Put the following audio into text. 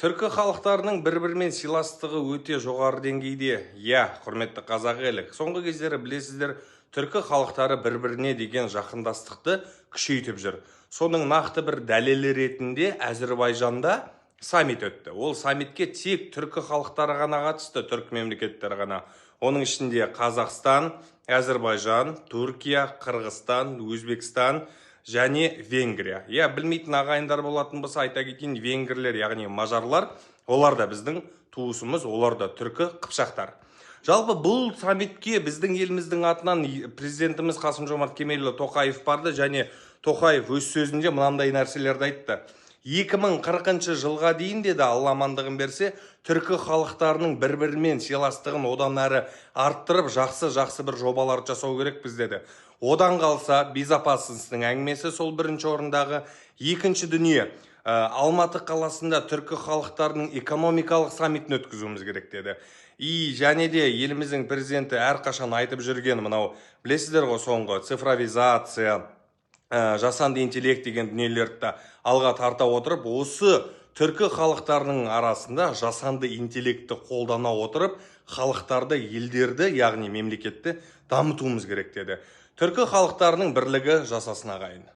Түркі халықтарының бір-бірімен сыйластығы өте жоғары деңгейде. Иә, құрметті қазақ елі, соңғы кездері, білесіздер, түркі халықтары бір-біріне деген жақындастықты күшейтіп жүр. Соның нақты бір дәлелі ретінде Әзірбайжанда саммит өтті. Ол саммитке тек түркі халықтары ғана қатысты, түркі мемлекеттері ғана. Оның ішінде Қазақстан, Әзірбайжан, Түркия, Қырғызстан, Өзбекстан және Венгрия. Иә, білмейтін ағайындар болатын болса, айта кетейін, венгрлер, яғни мажарлар, олар да біздің туысымыз, олар да түркі, қыпшақтар. Жалпы, бұл саммитке біздің еліміздің атынан президентіміз Қасым Жомарт Кемелұлы Тоқаев барды және Тоқаев өз сөзінде мынандай нәрселерді айтты. 2040 жылға дейін, деді, Алла амандығын берсе, түркі халықтарының бір-бірімен сыйластығын одан әрі арттырып, жақсы жақсы бір жобалар жасау керекпіз, деді. Одан қалса, безопасностьтың әңгімесі сол бірінші орындағы. Екінші дүние, Алматы қаласында түркі халықтарының экономикалық саммитін өткізуіміз керек, деді. И және де еліміздің президенті әрқашан айтып жүрген мынау, білесіздер ғой, соңғы цифровизация, жасанды интеллект деген дүниелерді алға тарта отырып, осы түркі халықтарының арасында жасанды интеллектті қолдана отырып, халықтарды, елдерді, яғни мемлекетті дамытуымыз керек, деді. Түркі халықтарының бірлігі жасасын, ағайын!